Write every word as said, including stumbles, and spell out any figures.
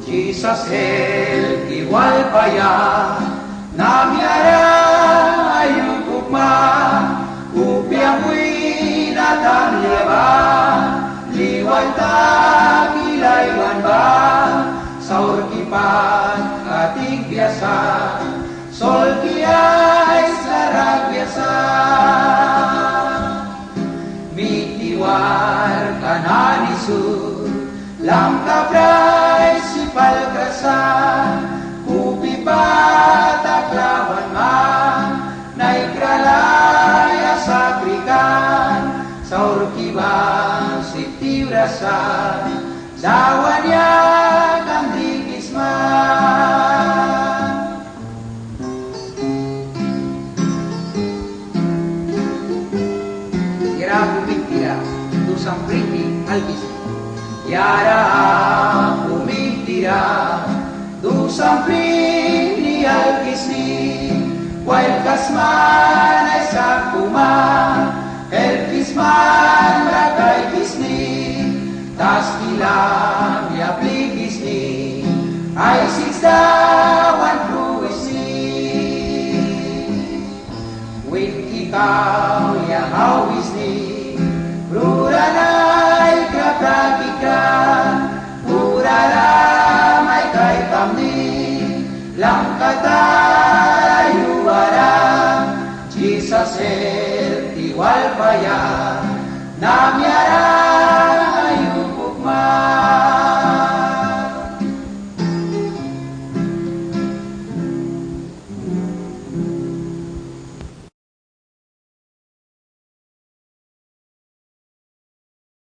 Jisas help ki walpaia, namiara ai lukukma, kupia muihni tamlia ba, liwan taki laiwan ba, saurki pat katikbia sa, solki aisla rakbia sa. Mihti warkka nani sut, lamka prais si palkras sa, kupi pat taklawan ma, naikra laya sakri kan, saurki ban sip tiwras sa, Dawan yakan dikisma. Diara apu mihtira, dusan prihni alkisni. Diara apu mihtira, dusan prihni alkisni. Wailkasma nani sakuma, helpkisma ra kaikisni. Taski lamia plikisni, aisiks Dawan pruisni. Wihki kau yang auisni, prura naikra praktikra, prura ra mai kaikamni, lamka tara yua ra, Jisas help ki walpaia, namiara